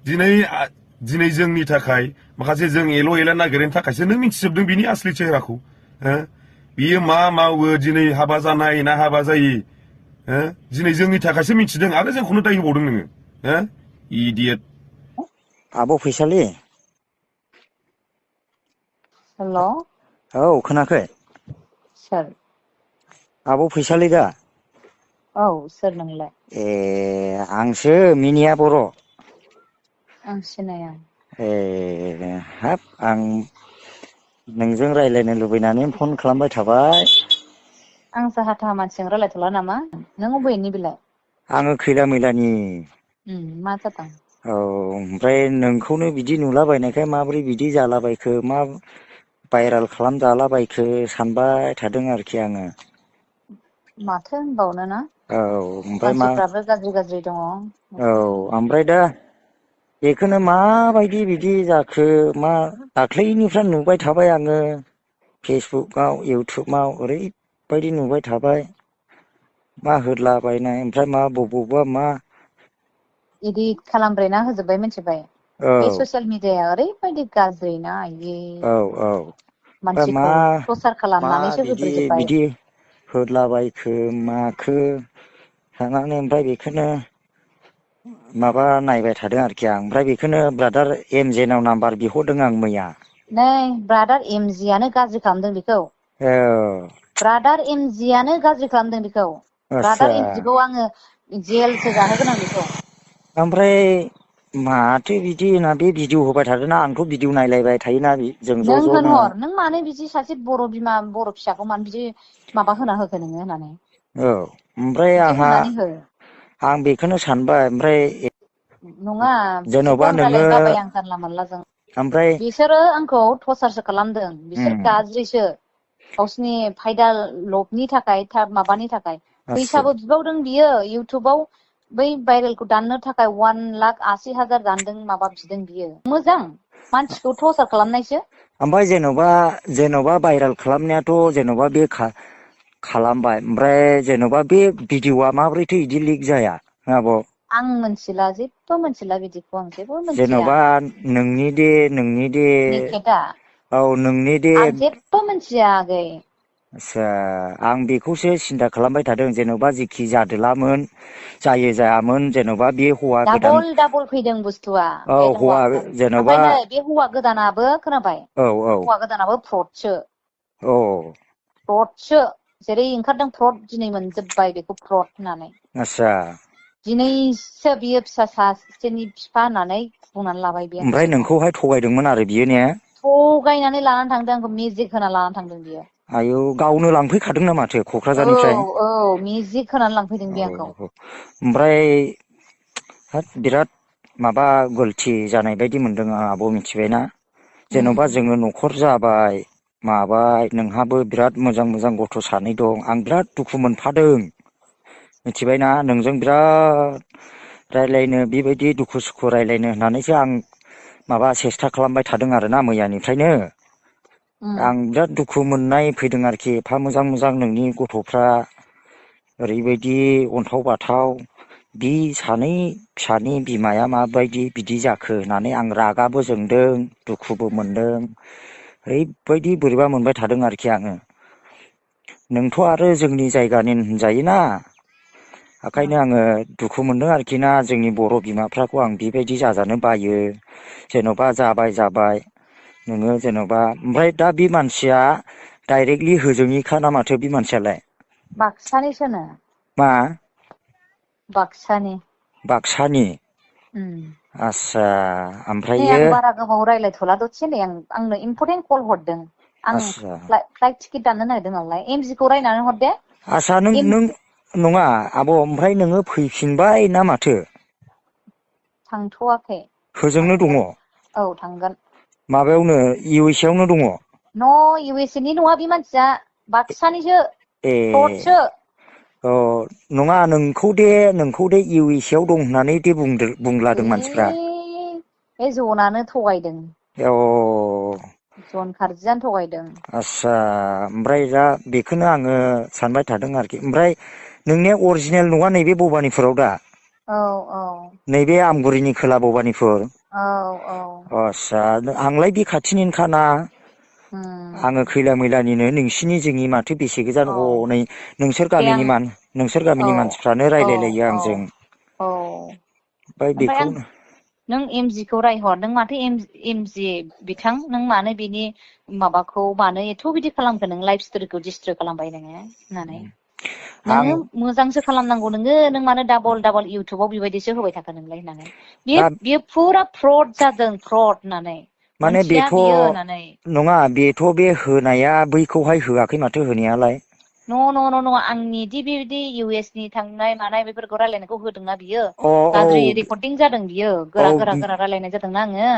दिनै जोंनि थाखाय माखासे जों एल' एला नागिरनो थाखायसो नों मिथिजोबदों बिनि आसलि चेहराखौ बियो मा मावो दिनै हाबा जानाय ना हाबा जायि दिनै जोंनि थाखायसो मिथिदों आरो जोंखौनो दाय होबावदों नोङो इडियट आब' फैसालि हेल' औ खोनाखै सोर आब' फैसालि दा औ सोर नोंलाय ए आंसो मिनिया बर' आं सिनाया ए हाब आं नोंजों रायज्लायनो लुबैनानै फन खालामबाय थाबाय आं साहा थाहा मानसिजों रायलायथ'ला नामा नों अबेनि बेलाय आङो खैला मैलानि मा जादों औ ओमफ्राय नोंखौनो बिदि नुलाबायनायखाय माबोरै बिदि जालाबायखो मा भाइरेल खालामजालाबायखो सानबाय थादों आरोखि आङो माथो होनबावनो ना औ ओमफ्राय मा मानसिफ्राबो गाज्रि गाज्रि दङ औ ओमफ्राय दा बेखौनो माबायदि बिदि जाखो मा दाख्लैनिफ्राय नुबाय थाबाय आङो फेसबुकआव इउटुबाव ओरैबायदि नुबाय थाबाय मा होदलाबायनाय ओमफ्राय मा बबावबा मा इदिट खालामब्रेना होजोब्बाय मिथिबाय औ बे ससियेल मिडियाया ओरैबायदि गाज्रि ना औ औ ओमफ्राय मानसिखौ प्रसार मा खालामनानैसो होब्रेजोब्बाय बिदि होदलाबायखो माखो थानानै ओमफ्राय बेखौनो माबा नायबाय थादों आरोखि आं ओमफ्राय बेखौनो ब्रादार एम जे नाव नाम्बार बिहरदों आं मैया नै ब्रादार एमजियानो गाज्रि खालामदों बेखौ औ ब्रादार एमजियानो गाज्रि खालामदों बेखौ आदसा ब्रादार एमजिखौ आङो जेलसो जाहोगोन आं बेखौ ओमफ्राय माथो बिदि होनना बे भिडिअ होबाय थादोंना आंथ' भिडिअ नायलायबाय थायोना जों नों ज' ज'नो होनहर नों मानो बिदि सासे बर' बिमा बर' फिसाखौ मानो बिदि माबा होना होखो नोङो होननानै औ ओमफ्राय बिदि आंहा होननानै हो आं बेखौनो सानबाय ओमफ्राय नङा बिदिखौ जेन'बा आं नोङो रायलायनो बाबाय आं जानला मोनलाजों ओमफ्राय बिसोरो आंखौ टर्चारसो खालामदों बिसोर गाज्रिसो गावसिनि फायदा लबनि थाखाय माबानि थाखाय आदसा फैसाबो बिबावदों बियो इउटुबाव बै भाइरेलखौ दाननो थाखाय 1,80,000 दानदों माबा बिदों बियो मोजां मानसिखौ टर्चार खालामनायसो ओमफ्राय जेन'बा भाइरेल खालामनायाथ' जेन'बा बे खालामबाय ओमफ्राय जेन'बा बे भिडिअ'आ माबोरैथो इदि लिक जाया आब' आं मिथिला जेबो मिथिला बिदिखौ आं जेबो मिथिया जेन'बा नोंनि दे निखेता औ नोंनि दे आं जेबो मिथिया आगै आदसा आं बेखौसो सिन्था खालामबाय थादों जेन'बा जेखि जादोलामोन जायो जायामोन जेन'बा बे हौवा गोदान डाबल फैदों बुस्थुआ औ बे हौवा हौवा गोदान जेन'बा ओमफ्राय नै बे हौवा गोदानाबो खोनाबाय औ औ हौवा गोदानाबो फ्रदसो औ फ्रदसो जेरै ओंखारदों फ्रद दिनै मोनजोबबाय बेखौ फ्रद होननानै आदसा दिनैसो बियो फिसा सासेनि बिफा होननानै बुंनानै लाबाय बे ओमफ्राय हारसिंनो नोंखौहाय थगायदोंमोन आरो बियो ने थगायनानै लानानै थांदों आंखौ मेजिक होना लानानै थांदों बियो आयौ गावनो लांफैखादोंना माथो औ क'क्राझारनिफ्राय औ मेजिक होनानै लांफैदों बे आंखौ औ ओमफ्राय बिराद माबा गलथि जानाय बायदि मोनदों आं आब' मिथिबायना जेन'बा जोङो न'खर जाबाय माबाय नोंहाबो बिराद मोजां मोजां गथ' सानै दं आं बिराद दुखु मोनफादों मिथिबायना नोंजों बिराद रायलायनो बेबायदि दुखु सुखु रायलायनो होननानैसो आं माबा सेस्था खालामबाय थादों आरोना मैयानिफ्रायनो आं बिराद दुखु मोननाय फैदों आरोखि एफा मोजां मोजां नोंनि गथ'फ्रा ओरैबायदि अन्थाव बाथाव बि सानै फिसानि बिमाया माबायदि बिदि जाखो होननानै आं रागाबो जोंदों दुखुबो मोनदों ओरैबायदि बोरैबा मोनबाय थादों आरोखि आङो नोंथ' आरो जोंनि जायगानि होनजायोना ओंखायनो आङो दुखु मोनदों आरोखि ना जोंनि बर' बिमाफ्राखौ आं बेबायदि जाजानो बायो जेन'बा जाबाय नोङो जेन'बा ओमफ्राय दा बे मानसिया डाइरेक्टलि होजोंनिखा ना माथो बे मानसियालाय बाक्सानिसोनो मा बाक्सानि बाक्सानि उम आस्सा नै ओमफ्रायो आं बारा गोबाव रायज्लायथ'ला दसे नै आंनो इम्परटेन्ट कल हरदों आं आस्सा फ्लाइट टिकेट दाननो नागिरदों नालाय एमजिखौ रायनानै हर दे आस्सा नों नङा आब' ओमफ्राय नोङो फैफिनबाय ना माथो थांथ'वाखै होजोंनो दङ थांगोन औ थांगोन माबायावनो इउ एस ए आवनो दङ न' इउ एस ए नि नङा बे मानसिया बाक्सानिसो ए फ्रदसो अ नङा नोंखौ दे इउ एस ए आव दं होननानै दे बुंलादों मानसिफ्रा बे जनानो थगायदों अ जन खारजियानो थगायदों आस्सा ओमफ्राय दा बेखौनो आङो सानबाय थादों आरोखि ओमफ्राय नोंनिया अरिजिनेल नङा नैबे भबानिपुराव दा औ औ नैबे आमगुरिनि खोला भबानिपुर आस्सा आंलाय बे खाथिनिनोखाना आङो खैला मैलानिनो नोंसिनि जोंनि माथो बेसे गोजान हनै नोंसोर दे आं गामिनि मानसिफ्रानो रायलायलायो आंजों ओमफ्राय ओमफ्राय बेखौ आं नों एमजिखौ रायहर नों माथो एमजि बिथां नों मानो बिनि माबाखौ मानो एथ' बिदि खालामखो नों लाइफ स्ट'रिखौ डिस्ट्रय खालामबाय नोङो होननानै आं नोङो मोजांसो खालामनांगौ नों मानो डाबल इउटुबाव बेबायदिसो होबाय थाखो नोंलाय होननानै बियो फुरा फ्रड जादों फ्रड होननानै माने मोनथिया बेथ' बियो होननानै नङा बेथ' बे होनाया बैखौहाय होआखै माथो होनायालाय न' आंनि बेबायदि इउ एस नि थांनाय मानाय बेफोरखौ रायलायनायखौ होदोंना बियो अ औ गाज्रि रेकर्डिं जादों बियो औ गोरा रायलायनाय जादोंना आङो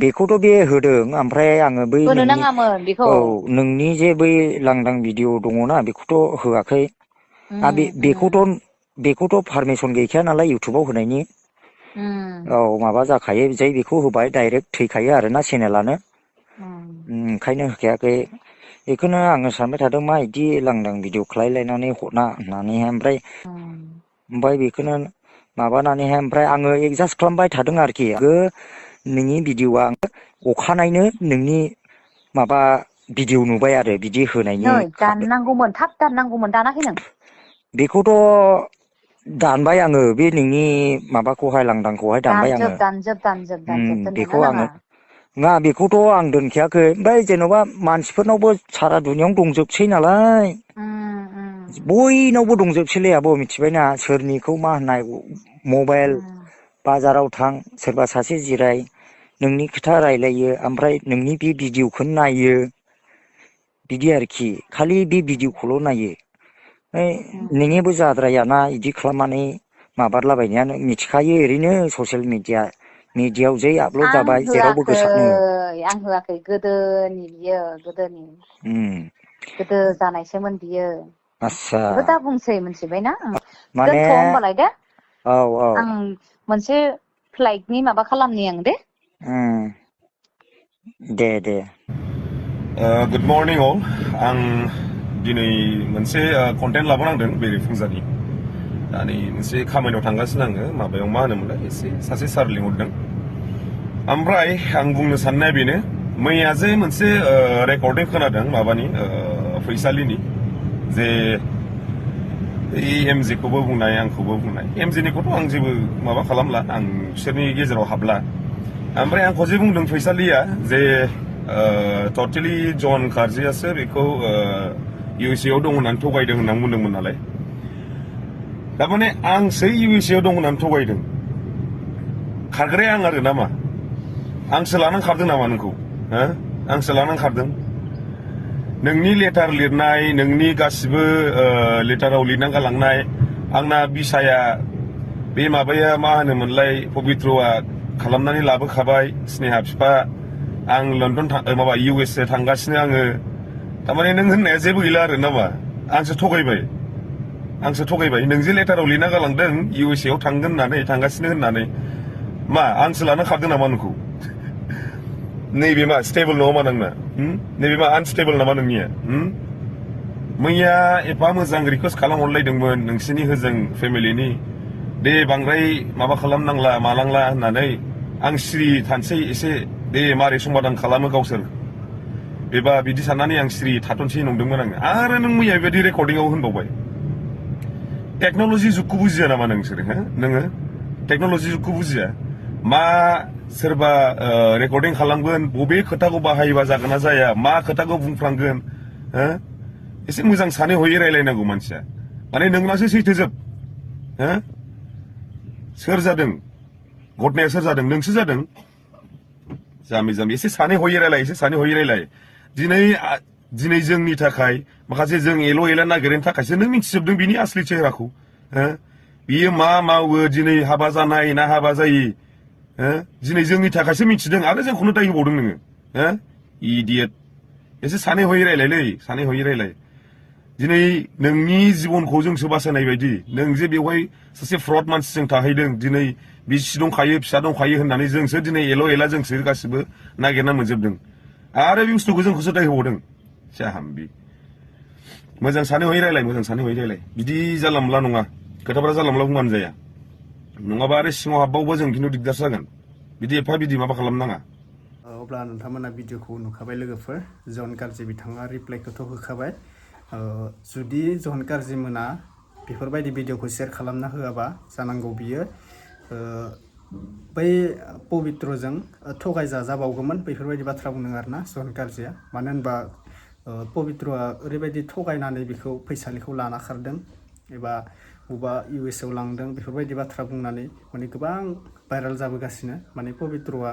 बेखौथ' बे होदों ओमफ्राय आङो बै होनो नोंनि नाङामोन बेखौ नोंनि जे बै लांदां भिडिअ' दङना बेखौथ' होआखै बेखौथ' पारमिसन गैखाया नालाय इउटुबाव होनायनि माबा जाखायो जै बेखौ होबाय डाइरेक्ट थैखायो आरोना चेनेलानो ओंखायनो होखायाखै बेखौनो आङो सानबाय थादों मा बिदि लांदां भिडिअ खालायलायनानै हरना होननानैहाय ओमफ्राय बेखौनो माबानानैहाय ओमफ्राय आङो एडजास्ट खालामबाय थादों आरोखि नोंनि भिडिअ'आ अखानायनो नोंनि माबा भिडिअ' नुबाय आरो बिदि होनायनि नै दाननांगौमोन थाब दाननांगौमोन दानाखै नों बेखौथ' दानबाय आङो बे नोंनि माबाखौहाय लांदांखौहाय दानबाय आङो दानजोब दोननोनो बेखौ आङो नाङा नङा बेखौथ' आं दोनखायाखै ओमफ्राय जेन'बा मानसिफोरनावबो सारा दुनियावनो दंजोबसै नालाय बयनावबो दंजोबसैलै आब' मिथिबायना सोरनिखौ मा होननाय मबाइल बाजाराव थां सोरबा सासे जिराय नोंनि खोथा रायलायो ओमफ्राय नोंनि बे भिडिअ'खौनो नायो बिदि आरोखि खालि बे भिडिअ'खौल' नायो नोंनिबो जाद्रायाना बिदि खालामनानै माबारलाबायनायानो मिथिखायो ओरैनो ससियेल मिडियाआव जै आपल'ड आं जाबाय जेरावबो गोसारनो होआखै गोदोनि बियो गोदो जानायसोमोन बियो आस्सा बेखौ दा बुंसै मिथिबायना माने दोनथ' होमबालाय दे औ औ आं मोनसे फ्लाइटनि माबा खालामनि आं दे दे गुड मर्निं अल आं दिनै मोनसे कन्टेन्ट लाबोनांदों बेरेफुंजानि दानि मोनसे खामानियाव थांगासिनो आङो माबायाव मा होनोमोनलाय एसे सासे सार लिंहरदों ओमफ्राय आं बुंनो साननाया बेनो मैया जे मोनसे रेकर्डिं खोनादों माबानि फैसालिनि जे एमजिखौबो बुंनाय आंखौबो बुंनाय एमजिनिखौथ' आं जेबो माबा खालामला आं बिसोरनि गेजेराव हाबला ओमफ्राय आंखौ जे बुंदों फैसालिया जे टटेलि जन खारजियासो बेखौ इउ एस ए आव दं होननानै थगायदों होननानै बुंदोंमोन नालाय थारमाने आंसो इउ एस ए आव दं होननानै थगायदों खारग्राया आं आरो नामा आंसो लानानै खारदों नामा नोंखौ आंसो लानानै खारदों नोंनि लेटार लिरनाय नोंनि गासिबो लेटाराव लिरनानै गालांनाय आंना बिसाया बे माबाया मा होनोमोनलाय पबित्रआ खालामनानै लाबोखाबाय स्नेहा बिफा आं लण्डन माबा इउ एस ए थांगासिनो आङो थारमाने नों होननाया जेबो गैला आरो नामा आंसो थगायबाय नों जे लेटाराव लिरना गालांदों इउ एस ए आव थांगोन होननानै थांगासिनो होननानै मा आंसो लाना खारदों नामा नोंखौ नैबे मा स्टेबल नङा मा नोंना नैबे मा आनस्टेबल नामा नोंनिया मैया एफा मोजां रिकुवेस्ट खालामहरलायदोंमोन नोंसिनि होजों फेमिलिनि दे बांद्राय माबा खालामनांला मालांला होननानै आं सिरि थानोसै एसे दे मारै समाधान खालामो गावसोर बेबा बिदि साननानै आं सिरि थाथ'नोसै नंदोंमोन आङो आरो नों मैया बेबायदि रेकर्डिंआव होनबावबाय टेक्न'लजि जुगखौ बुजिया नामा नोंसोरो नोङो टेक्न'लजि जुगखौ बुजिया मा सोरबा रेकर्डिं खालामगोन बबे खोथाखौ बाहायोबा जागोन ना जाया मा खोथाखौ बुंफ्रांगोन एसे मोजां सानै हयै रायलायनांगौ मानसिया माने नोंनासो सैथोजोब सोर जादों घटनाया सोर जादों नोंसो जादों जाम्बि एसे सानै हयै रायलाय दिनै जोंनि थाखाय माखासे जों एल' एला नागिरनो थाखायसो नों मिथिजोबदों बिनि आसलि चेहराखौ बियो मा मावो दिनै हाबा जानाय ना हाबा जायि दिनै जोंनि थाखायसो मिथिदों आरो जोंखौनो दाय होबावदों नोङो इडियट एसे सानै हयै रायलाय दिनै नोंनि जिबनखौ जोंसो बासायनाय बायदि नों जे बेवहाय सासे फ्रड मानसिजों थाहैदों दिनै बिसि दंखायो फिसा दंखायो होननानै जोंसो दिनै एल' एला जोंसो गासिबो नागिरना मोनजोबदों आरो बे बुस्थुखौ जोंखौसो दाय होबावदों जाहाम्बि मोजां सानै हयै रायलाय बिदि जानला मोनला नङा खोथाफोरा जानला मोनला बुंबानो जाया नङाबा आरो सिङाव हाबबावबा जों खिन्थु दिगदार जागोन बिदि एफा बिदि माबा खालामनाङा अब्ला नोंथांमोना भिडिअखौ नुखाबाय लोगोफोर जन काrzy बिथाङा रिप्लाइखौथ' होखाबाय जुदि जन काrzy मोना बेफोरबायदि भिडिअखौ शेयार खालामना होआबा जानांगौ बियो बै पबित्रजों थगायजाजाबावगौमोन बेफोरबायदि बाथ्रा बुंदों आरोना जन काrzीया मानो होनबा पबित्रआ ओरैबायदि थगायनानै बेखौ फैसालिखौ लाना खारदों एबा बबेबा US आव लांदों बेफोरबायदि बाथ्रा बुंनानै माने गोबां भाइराल जाबोगासिनो माने पबित्रआ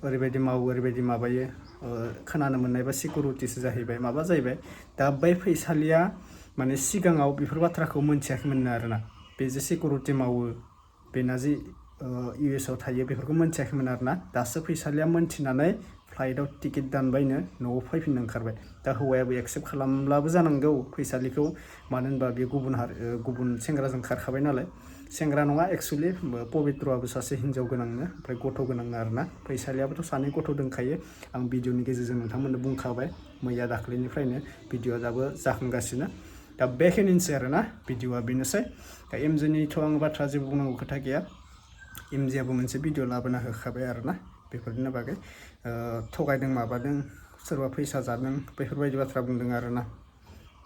ओरैबायदि मावो ओरैबायदि माबायो खोनानो मोननाय बा सिकिउरिटिसो जाहैबाय माबा जाहैबाय दा बै फैसालिया माने सिगाङाव बेफोर बाथ्राखौ मोनथियाखैमोन आरोना बे जे सिकिउरिटि मावो बेना जे US आव थायो बेफोरखौ मोनथियाखैमोन आरोना दासो फैसालिया मोनथिनानै फ्लाइटआव टिकेट दानबायनो न'आव फैफिननो ओंखारबाय दा हौवायाबो एक्सेप्ट खालामब्लाबो जानांगौ फैसालिखौ मानो होनबा बे गुबुन सेंग्राजों खारखाबाय नालाय सेंग्रा नङा एक्सुवेलि पबित्रआबो सासे हिन्जाव गोनांनो ओमफ्राय गथ' गोनां आरोना फैसालियाबोथ' सानै गथ' दंखायो आं भिडिअनि गेजेरजों नोंथांमोननो बुंखाबाय मैया दाख्लैनिफ्रायनो भिडिअआ दाबो जाखांगासिनो दा बेखिनिसै आरोना भिडिअआ बेनोसै दा एमजिनिथ' आं बाथ्रा जेबो बुंनांगौ खोथा गैया एमजिआबो मोनसे भिडिअ लाबोना होखाबाय आरोना बेफोरनि बागै थगायदों माबादों सोरबा फैसा जादों बेफोरबायदि बाथ्रा बुंदों आरोना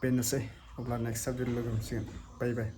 बेनोसै अब्ला नेक्स्ट साबजेक्ट लोगो मोनसिगोन बाय बाय